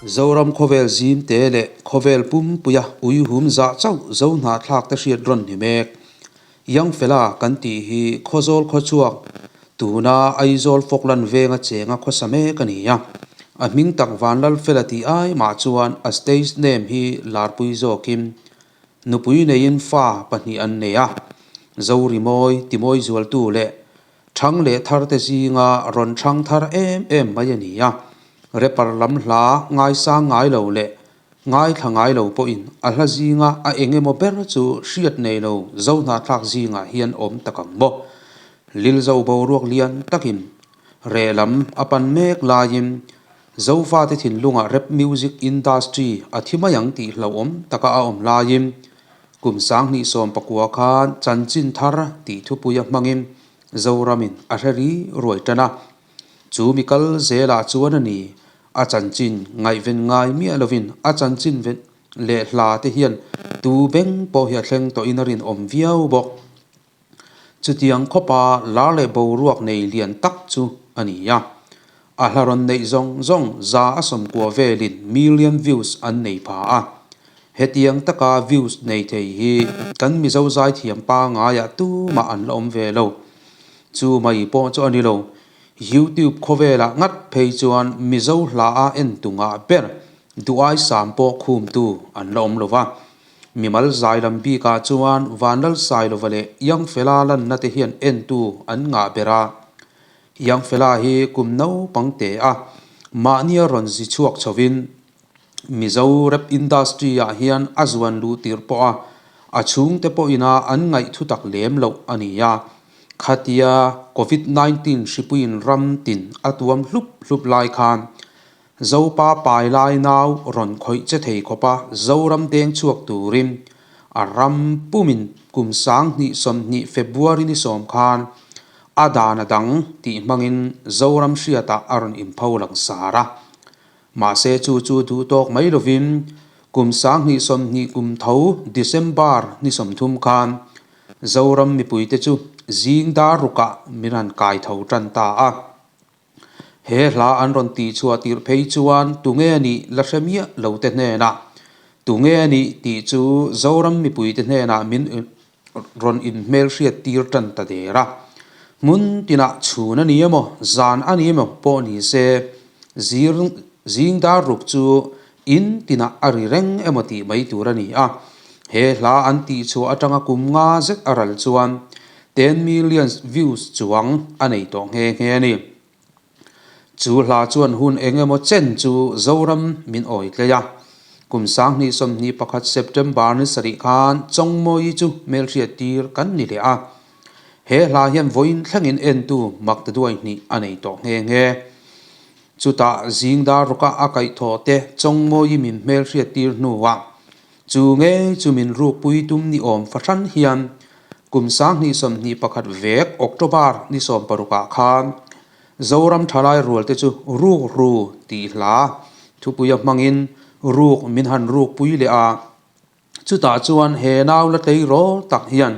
Zoram khawvel zimte leh khawvel pumpuia uihum zah chauh zo hnahthlak te hriat rawn ni mek. Youngfella kan tih hi Khawzawl khawchhuak tuna Aizawl Falkland venga chenga khawsa mek a ni a. A hming tak Vanlalfela tih ai mah chuan a stage name hi larpui zawkin nupui neiin fa pahnih an nei a. Zorimawi, Timawi zualtu leh Thang leh thar te zinga rawn thang thar em em mai a ni a, rapper lam hla ngaisang ngai lo leh ngaithla ngai lo pawhin a hla zinga a eng emaw ber chu hriat nei lo zo hnahthlak zingah hian awm tak ang maw. Lilzo boruak lian takin reh lam a pan mek laiin Zofate thinlungah rap music industry a thi mai ang tih hlauhawm taka a awm laiin Kum 2019 khan chanchin thar tih thupuia hmangin Zoramin a hre ri ruai tan a. Chu mi kal zelah chuan a ni, a chanchin ngaihven ngai miah lovin a chanchin leh hla te hian tu beng pawh hi a thleng tawhin a rinawm viau bawk. Chutiang khawpa lar leh boruak nei lian tak chu a ni a. A hla rawn neih zawng zawng 190 velin million views an nei pha a. Hetiang taka views nei thei hi kan Mizo zaithiam pangaiah tumah an la awm ve lo. Chu mai pawh chu a ni lo. YouTube khawvelah ngat phei chuan Mizo hla a en tungah ber duhai sam pawh khumtu an la awm lo va. Mimal zai lam bikah chuan Vanlalsailova leh Youngfella lanna te hian entu an ngah ber a. Youngfella hi kum naupang te a, mahnia rawn zi chhuak chhovin Mizo rap industry ah hian a zuan luh tir pawh a, a chhungte pawhina an ngaih thutak lem loh a ni a. Khatia Covid 19 hripuiin ram tin a tuam hlup hlup lai khan Zopa pai lai nau rawn khawih che thei khawpa Zoram deng chhuak turin a ram pumin kum 2020 February ni sawm khan a dan a dang tih hmangin Zoram hriatah a rawn inpho lang sar a. Mahse chu chu duh tawk mai lovin kum 2020 kum tho December ni 30 khan Zoram mipuite chu zing dar rukah min han kai tho tan ta a. He hla an rawn tih chhuah tirh phei chuan tunge a nih la hre miah lo te hnenah, tunge a nih tih chu Zoram mipuite hnenah min rawn inhmelhriat tir tan ta der a. Hmun tinah chhun a ni emaw, zan a ni emaw pawh ni se, zir zing dar ruk chu in tinah a ri reng emaw tih mai tur a ni a. He hla an tih chhuah atanga kum nga zet a ral chuan Ten million views chuang a nei tawh nghe nghe a ni. Chu hla chuan hun eng emaw chen chu Zoram min awi tlei a. Kum 2021 September ni sarih khan Chawngmawi chu hmelhriat tir kan ni leh a. He hla hian vawiin thlengin entu mak ta duai hnih a nei tawh nghe nghe. Chutah zingdar rawka a kaihthawh te Chawngmawi min hmelhriat tir hnuah Chu ngei chu min rukpui tum ni awm fahran hian kum 2021 vek October ni 16 ah khan Zoram thalai rual te chu ruk ru tih hla thupuia hmangin ruk min han rukpui leh a. Chutah chuan he nau la tleirawl tak hian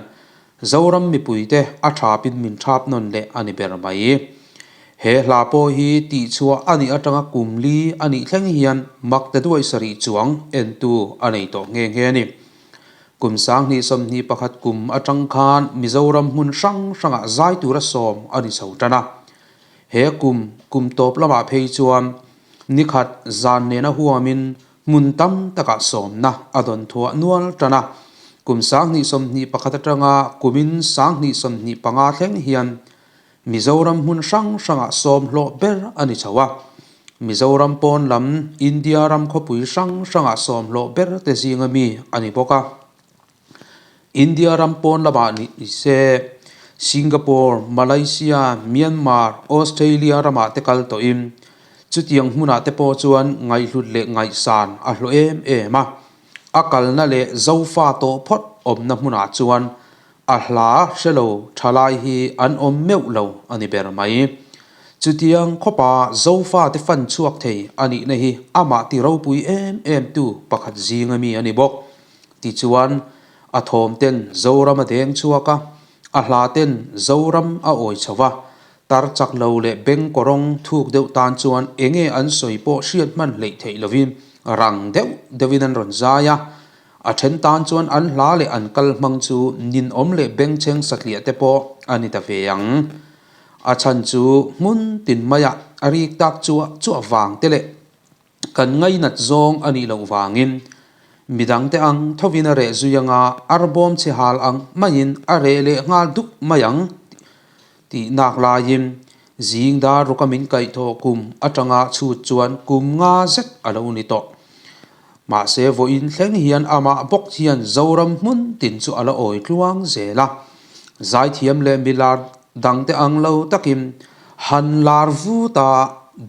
Zoram mipuite a thapin min thap nawn leh a ni ber mai. He hla pawh hi tihchhuah a nih atanga kum li a nih thleng hian mak te duai sarih chuang entu a nei tawh nghe nghe a ni. Kum 2021 kum atang khan Mizoram hmun hrang hrangah zai tura sawm a ni chho tan a. He kum kum tawp lamah phei chuan nikhat zan nena huamin Hmun tam takah sawmna a dawn thuah nual tan a, kum 2021 atanga kumin 2025 thleng hian Mizoram hmun hrang hrangah sawm hlawh ber a ni chho a. Mizoram pawn lam India ram khawpui hrang hrangah sawm hlawh ber te zinga mi a ni bawk a. India ram pawn lamah ni se Singapore, Malaysia, Myanmar, Australia ramah te kal tawhin chutiang hmunah te pawh chuan ngaihhlut leh ngaihsan a hlawh em em a. A kalna leh Zofa tawh phawt awmna hmunah chuan a hla hrelo thalai hi an awm meuh lo a ni ber mai. Chutiang khawpa Zofa te fan chhuak thei a nihna hi amah ti ropui em em tu pakhat zinga mi a ni bawk. Tichuan, a thawm ten Zoram a deng chhuak a, a hla ten Zoram a awi chho va. Tar chak lo leh beng kawrawng thuk deuh tan chuan enge an sawi pawh hriat hman hleih theih lovin rang deuh deuhin an rawn zai a. A then tan chuan an hla leh an kal hmang chu ninawm leh bengchheng satliah te pawh a ni ta ve ang. A chhan chu hmun tin maiah a rik tak chuah chuah vang te leh Kan ngainat zawng a nih loh vangin midangte ang thovin a reh zui anga arbawm chhe hal ang maiin a reh leh nghal duk mai ang tih nak laiin zing dar ruka min kaihthawh kum atanga chhut chuan kum nga zet a lo ni tawh. Mahse vawiin thleng hian amah bawk hian Zoram hmun tin chu a la awi tluang zel a, zaithiam leh milar dangte ang lo takin han lar vut a,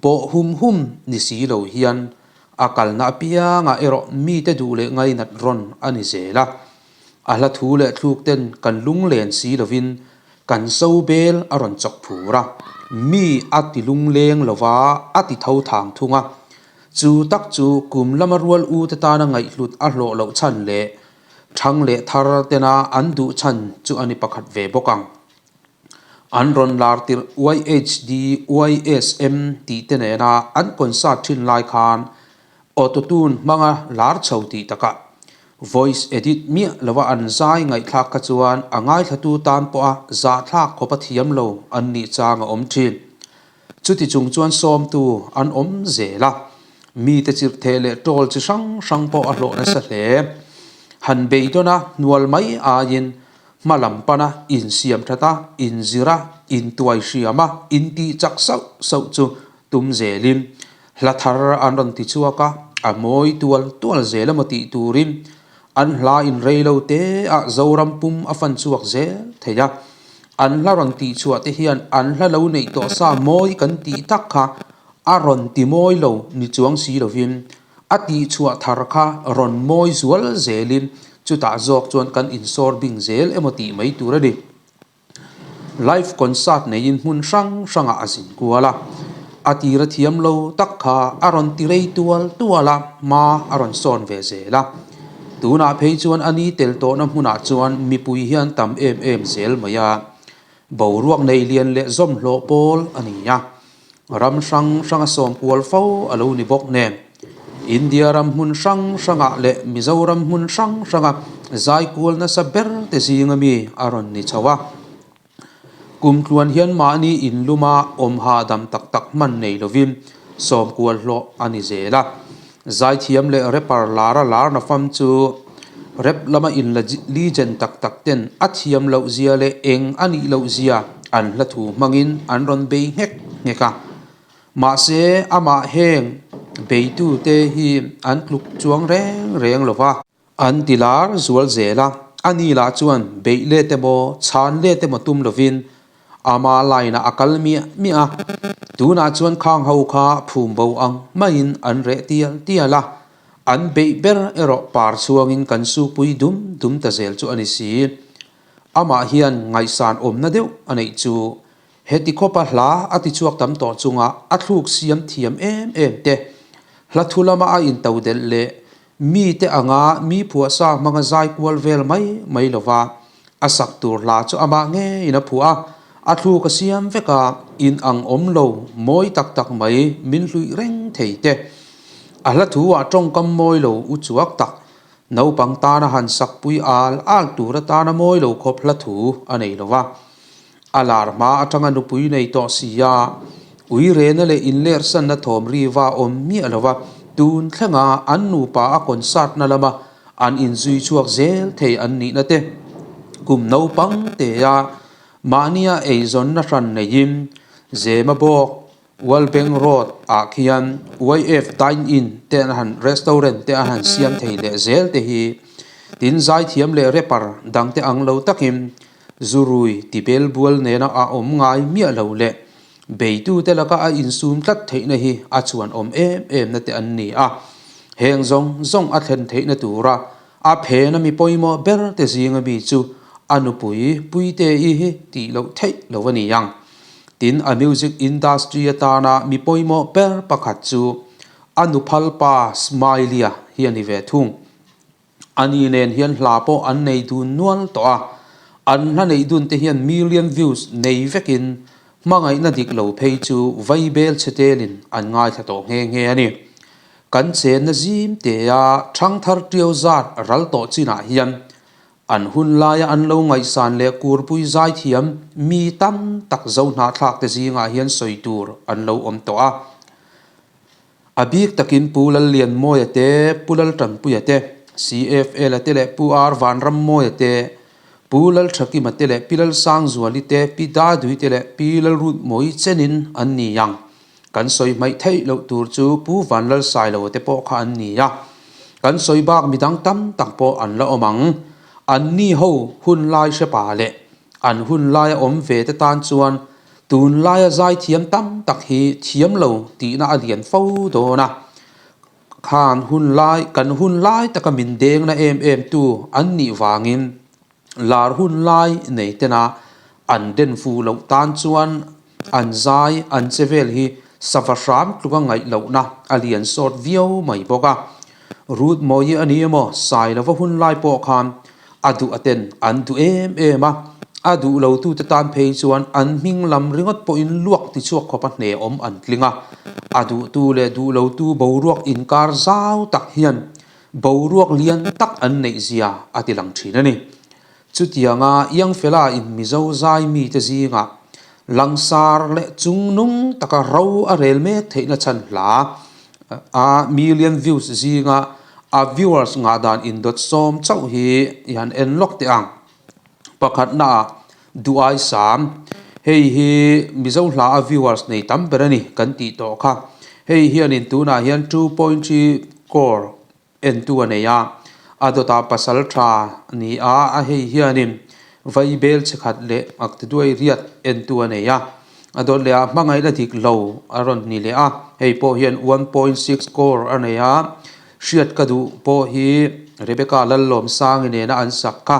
bawh hum hum ni si lo hian a kalna apiangah erawh mite duh leh ngainat rawn a ni zel a. A hla thu leh thluk ten kan lunglen si lovin kan so bel a rawn chawk phur a, mi a ti lungleng lova a ti tho thang thung a. Chu tak chu kum lama rual u te tana ngaihhlut a hlawh loh chhan leh thang leh thar tena an duh chhan chu a ni pakhat ve bawk ang. An rawn lar tirh YHD, YSM tih te nena an concert thin lai khan autotune hmanga lar chho tih takah voice edit miah lova an zai ngaihthlak kha chuan a ngaithlatu tan pawha zahthlak khawpa thiam lo an nih chang a awm thin. Chuti chung chuan sawmtu an awm zel a, mite chirhtheh leh tawl chi hrang hrang pawh a hlawh nasa hle. Han beidawn a hnual mai aiin Hma lam pana insiam that a, inzir a, intuai hriam a, intih chak sauh sauh chu tum zelin hla thar an rawn ti chhuak a, a mawi tual tual zel emaw tih turin an hla in rei lo te ah Zoram pum a fan chhuak zel thei a. An hla rawn tih chhuah te hian an hla lo neih tawh sa mawi kan tih tak kha a rawn ti mawi lo ni chuang si lovin A tihchhuah thar kha rawn mawi zual zelin chutah zawk chuan kan insawr bing zel emaw tih mai tur a ni. Live concert neiin hmun hrang hrangah a zin kual a, a tira thiam lo tak kha a rawn ti rei tual tual a, hma a rawn sawn ve zel a. Tunah phei chuan a ni tel tawhna hmunah chuan mipui hian tam em em zel mai a, boruak nei lian leh zawmhlawh pawl a ni a. Ram hrang hranga sawm kual fo a lo ni bawk nen, India ram hmun hrang hrangah leh Mizoram hmun hrang hranga zai kual nasa ber te zinga mi a rawn ni chho a. Kum tluan hian mahni inluma awm hahdam tak tak hman nei lovin sawm kual hlawh a ni zel a. Zaithiam leh rapper lara lar nafam chu rap lama inla legend tak tak ten a thiam loh zia leh eng a nih loh zia an hla thu hmangin an rawn bei nghek nghek a. Mahse amah heng beitute hi an tluk chuang reng reng lo va. An ti lar zual zel a, a ni lah chuan beih let emaw chhan let emaw tum lovin ama line ah a kal miah miah a, tunah chuan khang ho kha phum bo ang maiin an reh tial tial a, an beih ber erawh par chhuangin kan supui dum dum ta zel chu a ni si. Amah hian ngaihsan awmna deuh a neih chu Heti khawpa hla a ti chhuak tam tawh chunga a thluk siam thiam em em te, hla thu lama a intodelh leh mite anga mi phuahsa hmanga zai kual vel mai mai lova a sak tur hla chu amah ngeiin a phuah a, a thluk a siam vek a, in ang awm lo mawi tak tak mai min hluih reng thei te. A hla thu ah tawngkam mawi lo u chuak tak, naupang tana han sak pui al al tur atana mawi lo khawp hla thu a nei lova. A lar hma atanga nupui nei tawh si a, uirena leh inlersanna thawm riva awm miah lova tun thlenga an nupa a concert na lama an inzui chhuak zel thei an nihna te, kum naupang tea mahnia eizawnna hran neiin Zema bawk Walbeng Road ah khian YF Dine In te an han restaurant te a han siam thei leh zel te hi tin zaithiam leh rapper dang te ang lo takin zurui tibel bual nena a awm ngai miah lo leh beitu te laka a insum tlat theihna hi a chuan awm em em na te an ni a. Heng zawng zawng a thlen theihna tura a phena mi pawimawh ber te zinga mi chu a nupui Puite-i hi tih loh theih lo a ni ang. Tin, a music industry atana mi pawimawh ber pakhat chu a nuphal pa Smiley-a hi a ni ve thung. Ani nen hian hla pawh an nei dun nual tawh a, an hla neih dun te hian million views nei vekin. Hmangaihna dik lo phei chu vaibel chhe telin an ngaithla tawh nghe nghe a ni. Kan chenna zim tea ṭhangthar ṭiau zat ral tawh chinah hian an hun laia an lo ngaihsan leh kurpui zaithiam mi tam tak zo hnahthlakte zingah hian sawi tur an lo awm tawh a. A bik takin Pu Lallianmawia te, Pu Laltanpuia te, CFL-a te leh Pu R Vanrammawia te, Pu Lalthakima te leh Pi Lalsangzuali te, Pi Dadui te leh Pi Lalrutmawii chenin an ni ang. Kan sawi hmaih theih loh tur chu Pu Vanlalsailoa te pawh kha an ni a. Kan sawi bak midang tam tak pawh an la awm ang. Anni ho hun lai hrepa leh an hun laia awm ve te tan chuan Tunlaia zaithiam tam tak hi thiam lo tihna a lian fo dawn a, khan hun lai, kan hun lai taka min dengna em em tu an nih vangin lar hun lai nei tena an den fu loh tan chuan an zai, an che vel hi sava hram tluka ngaih lohna a lian sawt viau mai bawk a. Ruth Mawi a ni emaw Sailova hun lai pawh khan A duh a ten an duh em em a, a duh lo tute tan phei chuan an hming lam ringawt pawhin luak ti chhuak khawp a hne awm an tling a. A duhtu leh duh lotu boruak inkar zau tak hian boruak lian tak an neih zia a ti lang thin a ni. Chutianga Iangfela in Mizo zai mite zingah langsar leh chungnung taka ro a rel mek theihna chhan hla a million views zinga A viewers ngah dan indawt sawm chauh hi i han en lawk teh ang. Pakhatna ah Duai Sam, hei hi Mizo hla a viewers nei tam ber a ni kan tih tawh kha. Hei hianin tunah hian 2.3 crore entu a nei a, a dawtah pasal tha ni a, a hei hianin Vaibel chhe khat leh Ngaktiduai riat entu a nei a. A dawt leh ah hmangaihna dik lo a rawn ni leh a, hei pawh hian 1.6 crore a nei a, hriat ka duh pawh hi Rebecca Lallawmsangi nena an sak kha,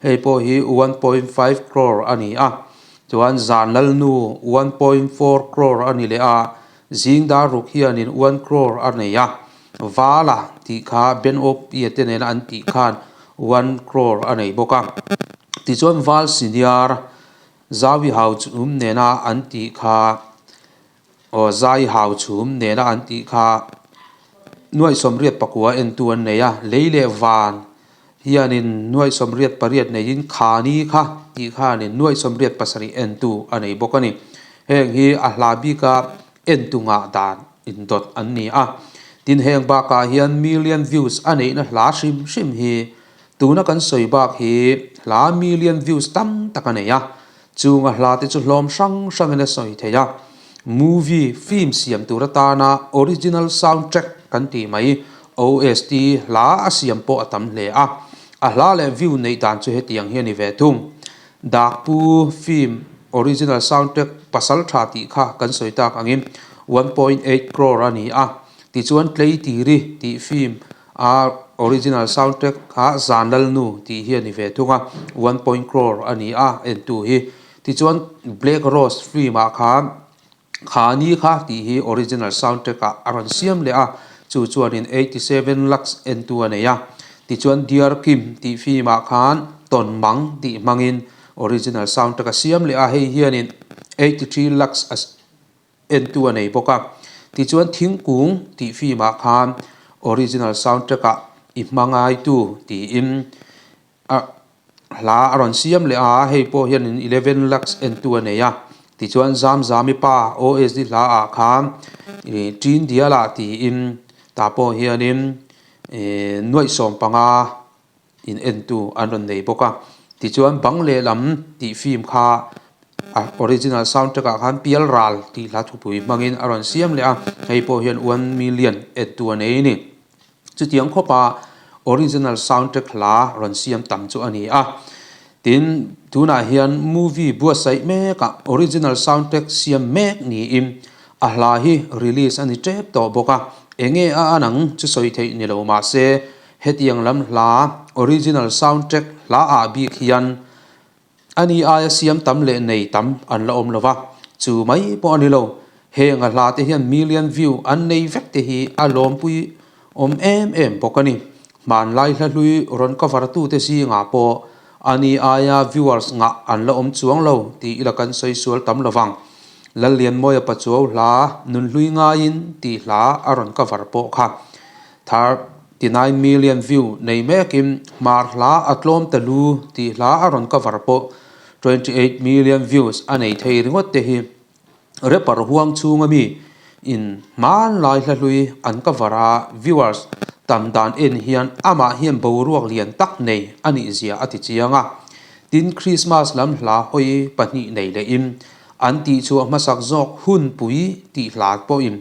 hei pawh hi 1.5 crore a ni a, chuan Zan Lalnu 1.4 crore a ni leh a, Zing dar ruk hianin 1 crore a nei a, Vala tih kha Ben Opie te nena an tih khan 1 crore a nei bawk a, tichuan Val Senior Zawi hau chhum nena an tih kha aw zai hau chhum nena an tih kha nuaih 84 entu an nei a, lei leh van hianin nuaih 88 neiin khani kha tih khanin nuaih 87 entu a nei bawk a ni. Heng hi a hla bika entu ngah dan indawt an ni a, tin heng bakah hian million views a neihna hla hrim hrim hi Tuna kan sawi bak hi hla million views tam tak a nei a, chunga hla te chu hlawm hrang hrangin a sawi thei a. Movie, film siam tur atana original soundtrack kan tih mai, OST, hla a siam pawh a tam hle a. A hla leh view neih dan chu hetiang hi a ni ve thung. Dakpu film original soundtrack pasal tha tih kha kan sawi tak angin 1.8 crore a ni a, tichuan Tleitiri tih film A original soundtrack kha Zan Lalnu tih hi a ni ve thung a, one point crore a ni a entu hi. Tichuan Black Rose film ah khan Khani kha tih hi original soundtrack ah a rawn siam leh a, chu chuanin 87 lakhs entu a nei a. Tichuan Dear Kim tih film ah khan Tawn Mang tih hmangin original soundtrack a siam leh a, hei hianin 83 lakhs a Entu a nei bawk a. Tichuan thingkung tih film ah khan original soundtrack ah i hma ngaitu tiin a hla a rawn siam leh a, hei pawh hianin 11 lakhs entu a nei a. Tichuan Zamzami pa OSD hla ah khan ih Ṭin Dial ah tiin tah pawh hianin ih nuaih 15 in entu an rawn nei bawk a. Tichuan bang lehlam tih film kha a original soundtrack ah khan Pial Ral tih hla thupui hmangin a rawn siam leh a, hei pawh hian 1 million entu a nei a ni. Chutiang khawpa original soundtrack hla rawn siam tam chu a ni a. Tin, tunah hian movie buatsaih mekah original soundtrack siam mek niin a hla hi release a ni tep tawh bawk a. Enge a an ang chu sawi theih ni lo mahse Hetiang lam hla original soundtrack hla ah bik hian a ni aia siam tam leh nei tam an la awm lo va, chu mai pawh a ni lo. Heng a hla te hian million view an nei vek te hi a lawmpui awm em em bawk a ni. Hmanlai hla hlui rawn cover tu te zingah pawh a ni aia viewers ngah an la awm chuang lo tih ila kan sawi sual tam lo vang. Lallianmawia Pachuau hla Nunhlui ngaiin tih hla a rawn cover pawh kha 39 million view nei mekin Hmar hla a tlawm ta lu tih hla a rawn cover pawh 28 million views a nei thei ringawt te hi Rapper huang chhunga mi in hmanlai hla hlui an cover a viewers tam dan en hian amah hian boruak lian tak nei a nih zia a ti chiang a. Tin Christmas lam hla hawi pahnih nei lehin an tihchhuah hmasak zawk hunpui tih hla pawhin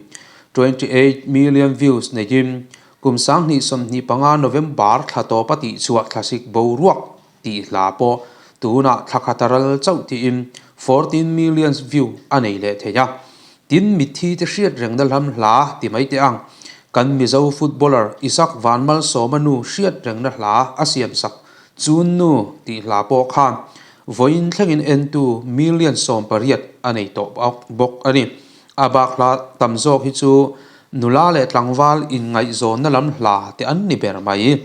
28 million views neiin kum 2025 November thla tawpa tihchhuah thlasik boruak tih hla pawh tunah thla khat a ral chauh tiin 14 millions view a nei leh thei a. Tin mitthi te hriat rengna lam hla ti mai teh ang. Kan Mizo footballer Isak Vanmalsawma nu hriat rengna hla a siam sak Chun nu tih hla pawh khan vawiin thlengin entu million 18 a nei tawh bawk a ni. A bak hla tam zawk hi chu nula leh tlangval inngaihzawnna lam hla te an ni ber mai.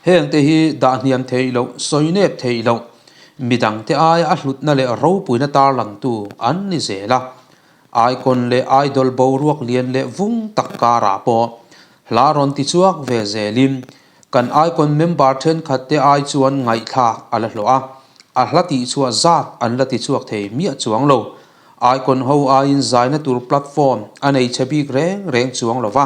Hengte hi dah hniam theih loh, sawi nep theih loh, midangte aia a hlutna leh ropuina tarlangtu an ni zel a. Icon leh idol boruak lian leh vung tak karah pawh hla rawn ti chhuak ve zelin kan icon member thenkhatte ai chuan ngaihthlak a la hlawh a, a hla tihchhuah zat an la ti chhuak thei miah chuang lo. Icon ho aiin zaina tur platform a nei chhe bik reng reng chuang lo va.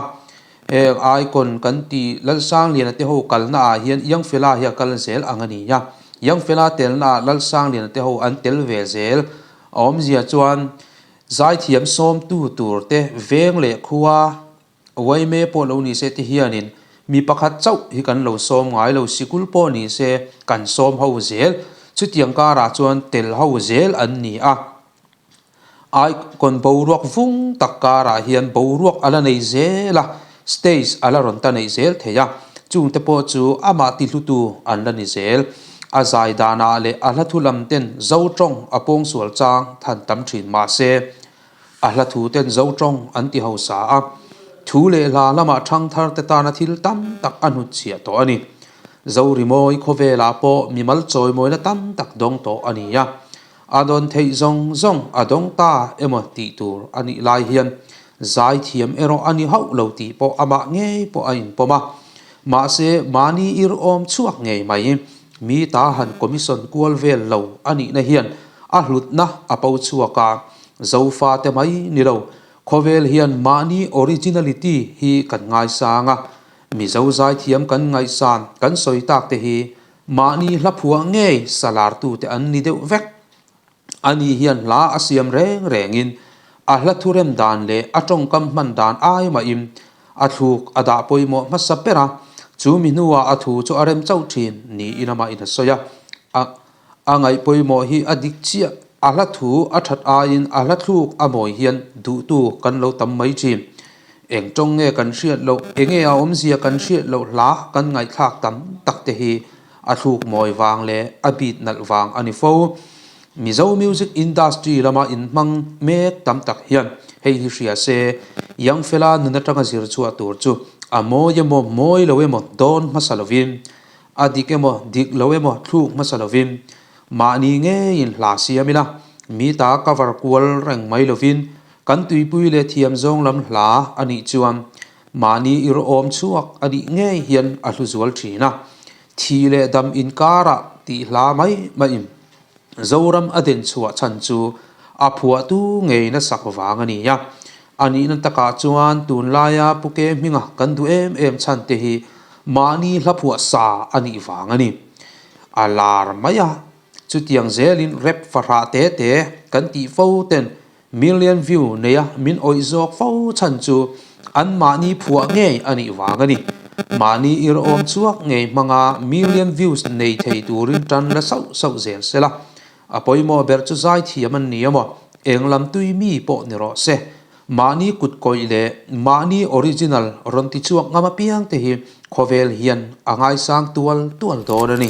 Heng icon kan tih Lalsangliana te ho kalna ah hian Youngfella hi a kal zel ang a ni a, Youngfella telna ah Lalsangliana te ho an tel ve zel. A awmzia chuan zaithiam sawmtu tur te veng leh khua yma pawh lo ni se ti hianin mi pakhat chauh hi kan lo sawm ngai lo, sikul pawh ni se kan sawm ho zel. Chutiang karah chuan tel ho zel an ni a. Icon boruak vung tak karah hian boruak a la nei zel a, stage a la rawn ta neih zel thei a, chungte pawh chu amah tihlutu an la ni zel. A zai danah leh a hla thu lam ten Zo tawng a pawngsual chang than tam thin mah se, a hla thu ten Zo tawng an ti hausa a, thu leh hla lamah thangthar te tana thil tam tak a hnutchhiah tawh a ni. Zo rimawi khawvelah pawh mimal chawimawina tam tak dawng tawh a ni a. A dawn theih zawng zawng a dawng ta emaw tih tur a nih lai hian zaithiam erawh a ni hauh lo tih pawh amah ngei pawh a inpawm a. Mahse, mahni ir awm chhuak ngei mai. Mi ta han commission kual vel lo a nihna hian a hlutna a po chhuak a. Zofate mai ni lo, khawvel hian mahni originality hi kan ngaisang a. Mizo zaithiam kan ngaihsan kan sawi tak te hi Mahni hla phuah ngei salartute an ni deuh vek. Ani hian hla a siam reng rengin a hla thurem dan leh a tawngkam hman dan ai mahin a thluk a dah pawimawh hmasa ber a, chu mi hnuah a thu chu a rem chauh thin niin amahin a sawi a. A a ngaih pawimawh hi a dik chiah, a hla thu a that aiin a hla thluk a mawi hian duhtu kan lo tam mai thin. Eng tawng nge kan hriat loh, enge a awmzia kan hriat loh hla kan ngaihthlak tam tak te hi a thluk mawi vang leh a beat nalh vang a ni fo. Mizo music industry lama inhmang mek tam tak hian hei hi hria se, Youngfella nun atanga zir chhuah tur chu a mawi emaw mawi lo emaw dawn hmasa lovin, a dik emaw dik lo emaw thluk hmasa lovin mahni ngeiin hla siam ila, mi ta cover kual reng mai lovin Kan tuipui leh thiam zawng lam hla a nih chuan mahni ir awm chhuak a nih ngei hian a hlu zual thin a. Thi leh dam inkarah tih hla mai maiin Zoram a den chhuah chhan chu a phuahtu ngei nasak vang a ni a. A nihna takah chuan tunlaia Pu Ke hminga kan duh em em chhan te hi mahni hla phuah sa a nih vang a ni. A lar mai a, chutiang zelin rap fahrah te te kan tih fo ten Million view neia min awih zawk fo chhan chu an mahni phuah ngei a nih vang a ni. Mahni ir awm chhuak ngei hmanga million views nei thei turin tan la sauh sauh zel se la. A pawimawh ber chu zaithiam an ni emaw, eng lam tui mi pawh ni rawh se. Mahni kut kawih leh mahni original rawn ti chhuak ngam apiang te hi khawvel hian a ngaisang tual tual dawn a ni.